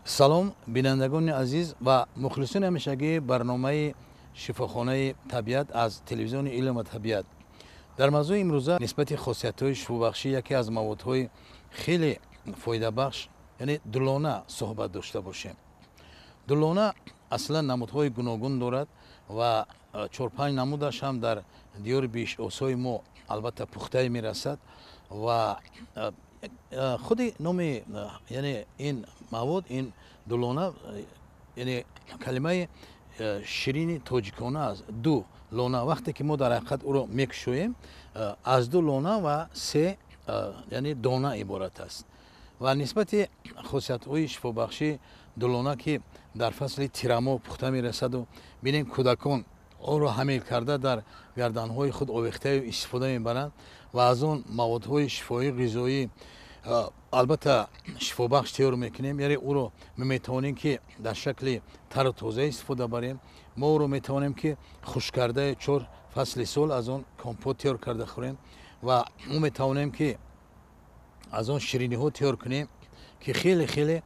Салом, бинандагони азиз ва мухлисони ҳамешагии барномаи «Шифохонаи табиат» аз телевизиони «Илм ва табиат». Дар мавзӯи имрӯза нисбати хосиятҳои шифобахшӣ яке аз маводҳои хеле фоидабахш, яъне дулона, суҳбат дошта бошем. Дулона аслан намудҳои гуногун дорад ва чор-панҷ намудаш ҳам дар диёри биҳиштосои мо албатта пухтае мерасад. Ва худи номи, яъне ин мавод, ин дулона, яъне калимаи ширини тоҷикона аст, ду лона. Вақте ки мо дар ҳақиқат ӯро мекушоем, аз ду лона ва се, яъне дона иборат аст. Ва нисбати хосиятҳои шифобахши дулона, ки дар фасли тирамоҳ пухта мерасаду бинем, кӯдакон онро ҳамил карда дар гарданҳои худ овехтаю истифода мебаранд ва аз он маводҳои шифоӣ, ғизоӣ, албатта шифобахш тайёр мекунем. Яъне ӯро метавонем, ки дар шакли тару тоза истифода барем, мо ӯро метавонем, ки хушккардаи чор фасли сол аз он компот тайёр карда хӯрем ва мо метавонем, ки аз он шириниҳо тайёр кунем, ки хеле хеле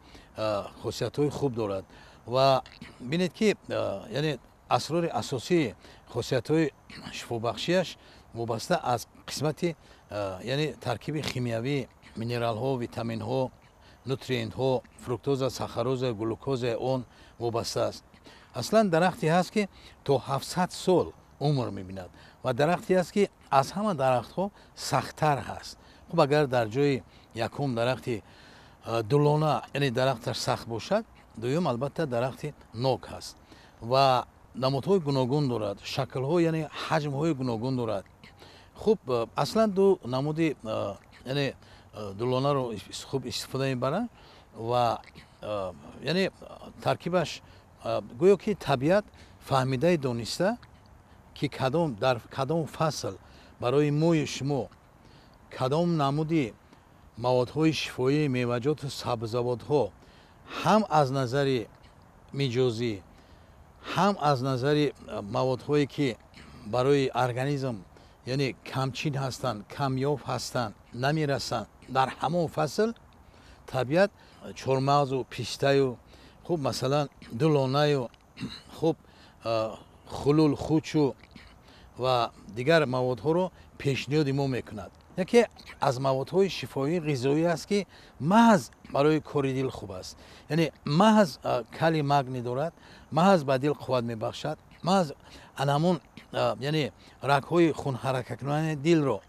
хосиятҳои хуб дорад. Ва бинед, ки яъне асрори асосии хосиятҳои шифобахшиаш вобаста аз қисмати, яъне таркиби химиявии минералҳо, витаминҳо, нутриентҳо, фруктоза, сахароза, глюкозаи он вобаста аст. Аслан дарахте ҳаст, ки то 700 сол умр мебинад, ва дарахте аст, ки аз ҳама дарахтҳо сахттар ҳаст. Хуб, агар дар ҷои якум дарахти дулона, яъне дарахташ сахт бошад, дуюм албатта дарахти нок ҳаст ва намудҳои гуногун дорад, шаклҳо, яъне ҳаҷмҳои гуногун дорад. Хуб, аслан ду намуди, яъне дулонаро хуб истифода мебаранд ва яъне таркибаш гӯё ки табиат фаҳмидаи дониста, ки кадом дар кадом фасл барои мои шумо кадом намуди маводҳои шифоии меваҷоту сабзавотҳо ҳам аз назари миҷозӣ, ҳам аз назари маводҳое, ки барои организм, яъне камчин ҳастанд, камёб ҳастанд, намерасанд, дар ҳамон фасл табиат чормағзу пистаю, хуб, масалан, дулонаю, хуб, хулул, хучу ва дигар маводҳоро пешниҳоди мо мекунад. Яке аз маводҳои шифоии ғизоӣ аст, ки маҳз барои кори дил хуб аст, яъне маҳз калий, магний дорад, маҳз ба дил қувват мебахшад, маҳз анамун, яъне рагҳои хунҳаракаткунандаи дилро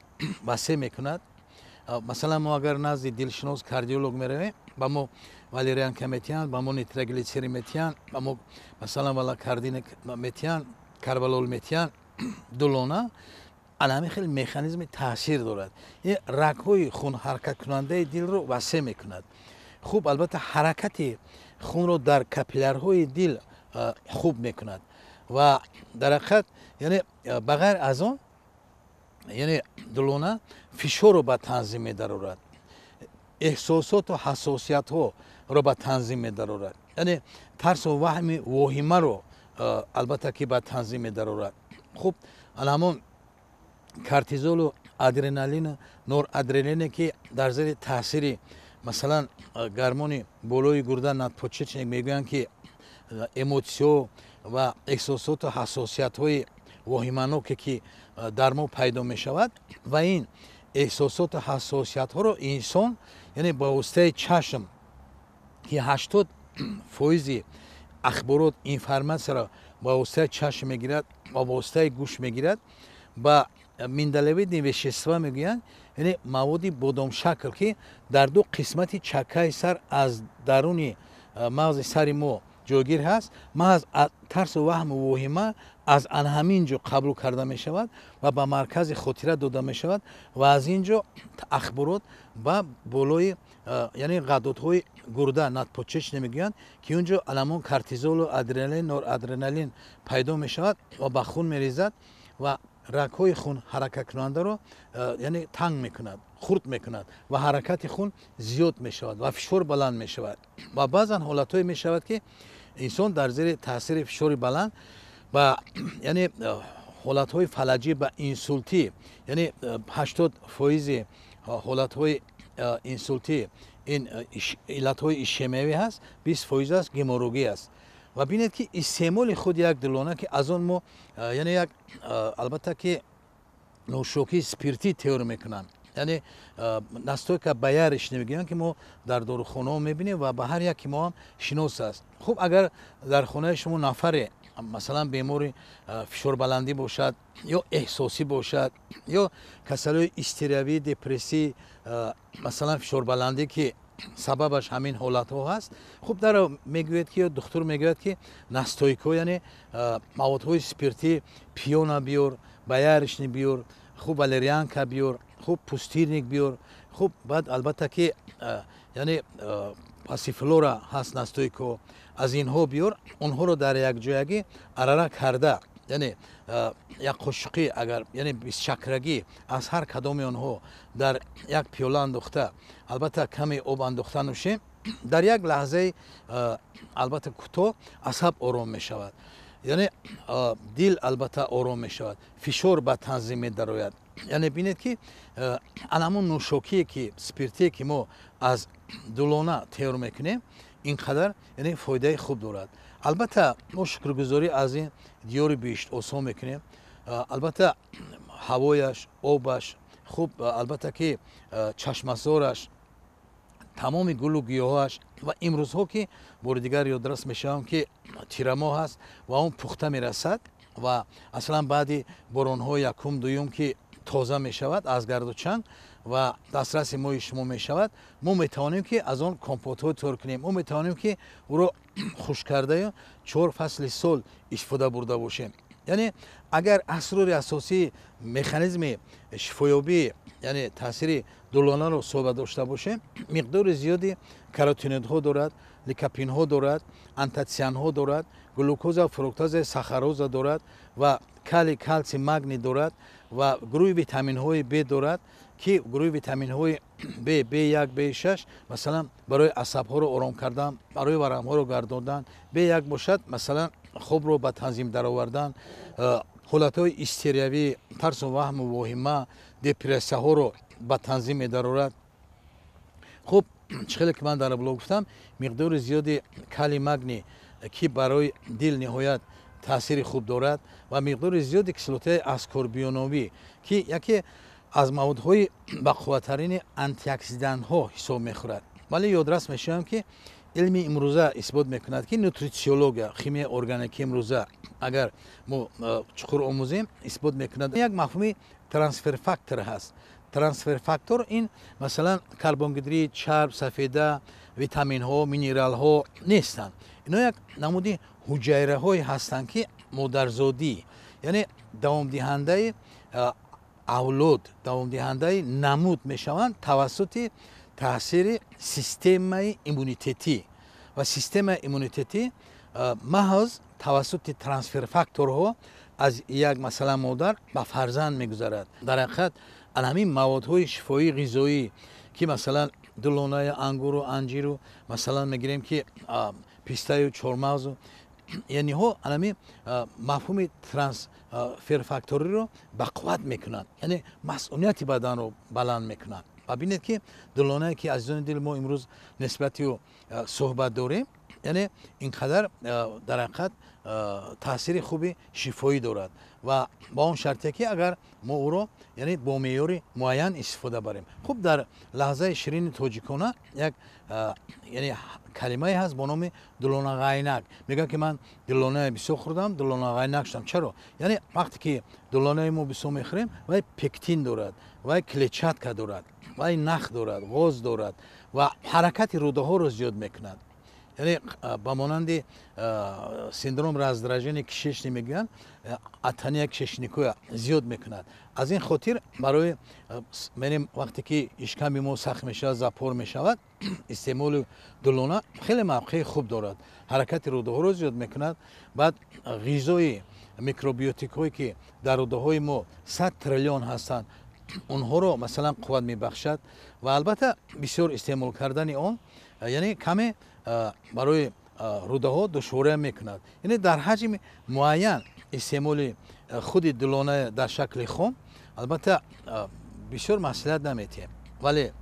васеъ мекунад. Масалан, мо агар назди дилшинос, кардиолог меравем, ба мо валерианка метиҳанд, ба мо нитроглитсерин метиҳанд, ба мо масалан валокардин метиҳанд, корвалол метиҳанд. Дулона ана ҳамин хел механизми таъсир дорад, ин рагҳои хунҳаракаткунандаи дилро васеъ мекунад. Хуб, албатта ҳаракати хунро дар капиллярҳои дил хуб мекунад ва дар ҳақиқат, яъне ба ғайр аз он, яъне дулона фишорро ба танзим медарорад, эҳсосоту ҳассосиятҳоро ба танзим медарорад, яъне тарсу ваҳми воҳимаро албатта ки ба танзим медарорад. Хуб, ана ҳамон кортизолу адреналину норадреналине, ки дар зери таъсири масалан гормони болои гурда, надпочечник мегӯянд, ки эмоция ва эҳсосоту ҳассосиятҳои воҳиманоке, ки дар мо пайдо мешавад, ва ин эҳсосоту ҳассосиятҳоро инсон, яъне ба воситаи чашм, ки 80 фоизи ахборот, информатсияро ба воситаи чашм мегирад ва ба воситаи гӯш мегирад, ба миндалевидные вещества мегӯянд, яъне маводи бодомшакл, ки дар ду қисмати чаккаи сар аз даруни мағзи сари мо ҷойгир ҳаст, маҳз тарсу ваҳму воҳима аз ан ҳамин ҷо қабул карда мешавад ва ба маркази хотира дода мешавад ва аз ин ҷо ахборот ба болои, яъне ғадудҳои гурда, надпочечник мегӯянд, ки он ҷо аламон кортизолу адреналин, норадреналин пайдо мешавад ва ба хун мерезад ва рагҳои хун ҳаракаткунандаро, яъне танг мекунад, хурд мекунад ва ҳаракати хун зиёд мешавад ва фишор баланд мешавад. Ва баъзан ҳолатҳое мешавад, ки инсон дар зери таъсири фишори баланд ба, яъне ҳолатҳои фалаҷӣ, ба инсултӣ, яъне 80 фоизи ҳолатҳои инсултӣ. ин иллатҳои ишемиявӣ ҳаст, 20% аст геморрогӣ аст. Ва бинед, ки истеъмоли худ як дулона, ки аз он мо яъне як албатта ки нӯшокии спиртӣ тайёр мекунанд, яъне настойка боярышник мегӯянд, ки мо дар дорухонаҳо мебинем ва ба ҳар яки мо ҳам шинос аст. Хуб, агар дар хонаи шумо нафаре, масалан, бемори фишорбаландӣ бошад ё эҳсосӣ бошад ё касалиҳои истериявӣ, депрессӣ, масалан, фишорбаландӣ, ки сабабаш ҳамин ҳолатҳо ҳаст, хуб, дар мегӯяд ки ё духтур мегӯяд, ки настойка, яъне маводҳои спиртӣ, пиона биёр, боярышник биёр, хуб, валерьянка биёр, хуб, пустырник биёр, хуб, баъд албатта ки яъне пассифлора ҳаст, настойка аз инҳо биёр, онҳоро дар якҷоягӣ арара карда, яъне як қошуқӣ, агар яъне бистчакрагӣ аз ҳар кадоми онҳо дар як пиёла андохта, албатта каме об андохта нӯшем, дар як лаҳзаи албатта кӯтоҳ асаб ором мешавад, яъне дил албатта ором мешавад, фишор ба танзим медарояд. Яъне бинед, ки ана ҳамун нӯшокие, ки спиртие, ки мо аз дулона тайёр мекунем, ин қадар яъне фоидаи хуб дорад. Албатта мо шукргузорӣ аз ин диёри биҳишт осон мекунем. Албатта ҳавояш, обаш хуб, албатта ки чашмасораш, тамоми гулу гиёҳоаш. Ва имрӯзҳо, ки бори дигар ёдрас мешавам, ки тирамоҳ аст ва он пухта мерасад ва аслан баъди боронҳои якум, дуюм, ки тоза мешавад аз гарду чанг ва дастраси мои шумо мешавад, мо метавонем, ки аз он компотҳо тайёр кунем, мо метавонем, ки ӯро хушккардаю 4 фасли сол истифода бурда бошем. Яъне агар асрори асосии механизми шифоёбӣ, яъне таъсири дулонаро суҳбат дошта бошем, миқдори зиёди каротиноидҳо дорад, ликопинҳо дорад, антоцианҳо дорад, глюкоза, фруктоза, сахароза дорад ва калий, калсий, магний дорад ва гурӯҳи витаминҳои Б дорад, ки гурӯҳи витаминҳои Б, Б1, Б6, масалан, барои асабҳоро ором кардан, барои варамҳоро гардондан, Б1 бошад, масалан, хобро ба танзим даровардан, ҳолатҳои истериявӣ, тарсу ваҳму воҳима, депрессияҳоро ба танзим медарорад. Хуб, чӣ хеле ки ман дар блог гуфтам, миқдори зиёди калий, магний, ки барои дил ниҳоят таъсири хуб дорад, ва миқдори зиёди кислотаи аскорбиновӣ, ки яке аз маводҳои бақувваттарини антиоксидантҳо ҳисоб мехӯрад. Вале ёдрас мешавам, ки илми имрӯза исбот мекунад, ки нутрициология, химияи органикӣ имрӯза, агар мо чуқур омӯзем, исбот мекунад, як мафҳуми трансфер фактор ҳаст. Трансфер фактор ин, масалан, карбонгидрид, чарб, сафеда, витаминҳо, минералҳо нестанд. Ино як намуди ҳуҷайраҳое ҳастанд, ки модарзодӣ, яъне давомдиҳандаи авлод, давомдиҳандаи намуд мешаванд тавассути таъсири системаи иммунитетӣ. Ва системаи иммунитетӣ маҳз тавассути трансферфакторҳо аз як, масалан, модар ба фарзанд мегузарад. Дар ҳақиқат ана ҳамин маводҳои шифоии ғизоӣ, ки масалан дулонаи ангуру анҷиру, масалан, мегирем, ки пистаю чормағзу, яънеҳо анами мафҳуми трансферфакториро бақувват мекунанд, яъне масунияти баданро баланд мекунанд. Ва бинед, ки дулонае, ки, азизони дил, мо имрӯз нисбати ӯ суҳбат дорем, яъне ин қадар дар ҳақиқат таъсири хуби шифоӣ дорад ва ба он шарте, ки агар мо ӯро яъне бо меъёри муайян истифода барем. Хуб, дар лаҳзаи ширини тоҷикона як яъне калимае ҳаст бо номи дулонағайнак. Мегӯяд, ки ман дулонае бисёр хӯрдам, дулонағайнак шудам. Чаро? Яъне вақте ки дулонаи мо бисёр мехӯрем, вай пектин дорад, вай клетчатка дорад, вай нах дорад, ғоз дорад ва ҳаракати рӯдаҳоро зиёд мекунад. Яъне ба монанди синдром раздражения кишечный мегӯянд, атония кишечникоя зиёд мекунад. Аз ин хотир барои менем, вақте ки ишками мо сахт мешавад, запор мешавад, истеъмоли дулона хеле мавқеи хуб дорад, ҳаракати рӯдаҳоро зиёд мекунад. Баъд ғизои микробиотикҳое, ки дар рӯдаҳои мо 100 триллион ҳастанд, онҳоро, масалан, қувват мебахшад. Ва албатта бисёр истеъмол кардани он яъне каме барои рӯдаҳо душвориам мекунад. Яъне дар ҳаҷми муайян истеъмоли худи дулона дар шакли хом албатта бисёр маслиҳат наметиҳем, вале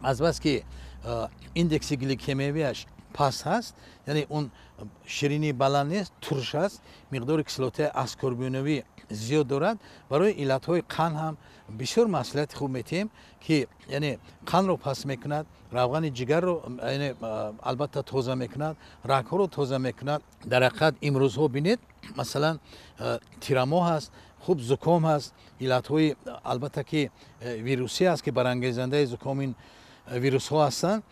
азбаски индекси гликемиявиаш паст ҳаст, яъне он ширинии баланд нест, турш аст, миқдори кислотаи аскорбиновӣ зиёд дорад. Барои иллатҳои қанд ҳам бисёр маслиҳати хуб метиҳем, ки яъне қандро паст мекунад, равғани ҷигарро яъне албатта тоза мекунад, рагҳоро тоза мекунад. Дар ҳақиқат имрӯзҳо бинед, масалан тирамоҳ аст, хуб зуком ҳаст, иллатҳои албатта ки вирусӣ аст, ки барангезандаи зуком ин вирусҳо ҳастанд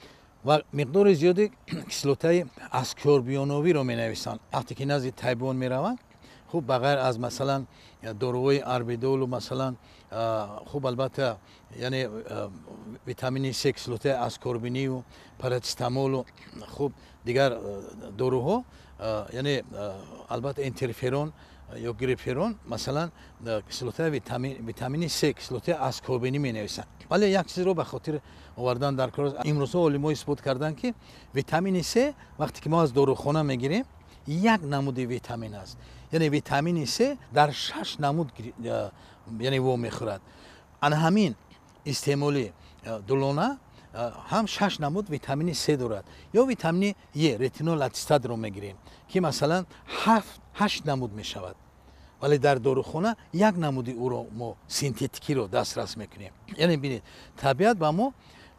ва миқдори зиёди кислотаи аскорбионовиро менависанд. Вақте ки назди табибон мераванд, хуб ба ғайр аз масалан доруҳои арбидолу масалан хуб албатта яъне витамини С, кислотаи аскорбинию парацетамолу хуб дигар доруҳо, яъне албатта интерферон ё грипферон, масалан кислотаи витамини С, кислотаи аскорбинӣ менависанд. Вале як чизро ба хотир овардан дар кор, имрӯзҳо олимҳо исбот карданд, ки витамини С вақте ки мо аз дорухона мегирем, як намуди витамин аст. Яъне витамини С дар 6 намуд яъне во мехӯрад. Ана ҳамин истеъмоли дулона ҳам 6 намуд витамини С дорад. Ё витамини Е, ретинол ацетатро мегирем, ки масалан 8 намуд мешавад. Вале дар дорухона як намуди ӯро мо синтетикиро дастрас мекунем. Яъне бинед, табиат ба мо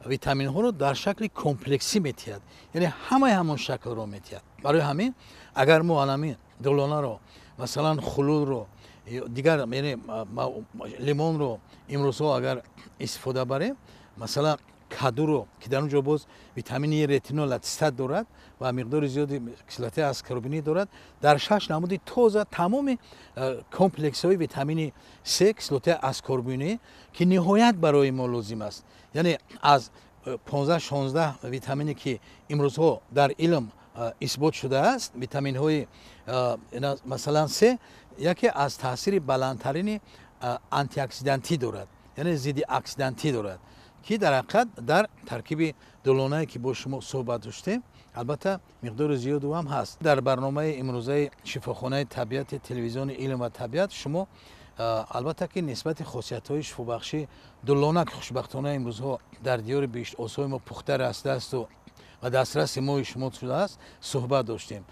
витаминҳоро дар шакли комплексӣ метиҳад, яъне ҳамаи ҳамон шаклро метиҳад. Барои ҳамин агар мо анамин дулонаро, масалан хулулро, дигар яъне лимонро имрӯзҳо агар истифода барем, масалан кадуро, ки дар он ҷо боз витамини ретинол ацетат дорад ва миқдори зиёди кислотаи аскорбинӣ дорад, дар 6 намуди тоза тамоми комплексҳои витамини С, кислотаи аскорбинӣ, ки ниҳоят барои мо лозим аст. Яъне аз 15-16 витамине ки имрӯзҳо дар илм исбот шудааст, витаминҳои масалан С яке аз таъсири баландтарини антиоксидантӣ дорад, яъне зидди оксидантӣ дорад, ки дар ҳақиқат дар таркиби дулонае ки бо шумо суҳбат доштем, албатта миқдори зиёду ҳам ҳаст. Дар барномаи имрӯзаи шифохонаи табиати телевизиони илм ва табиат шумо албатта ки нисбати хосиятҳои шифобахши дулона, ки хушбахтона имрӯзҳо дар диёри биҳиштосои мо пухта растаасту ва дастраси мои шумо шудааст, суҳбат доштем.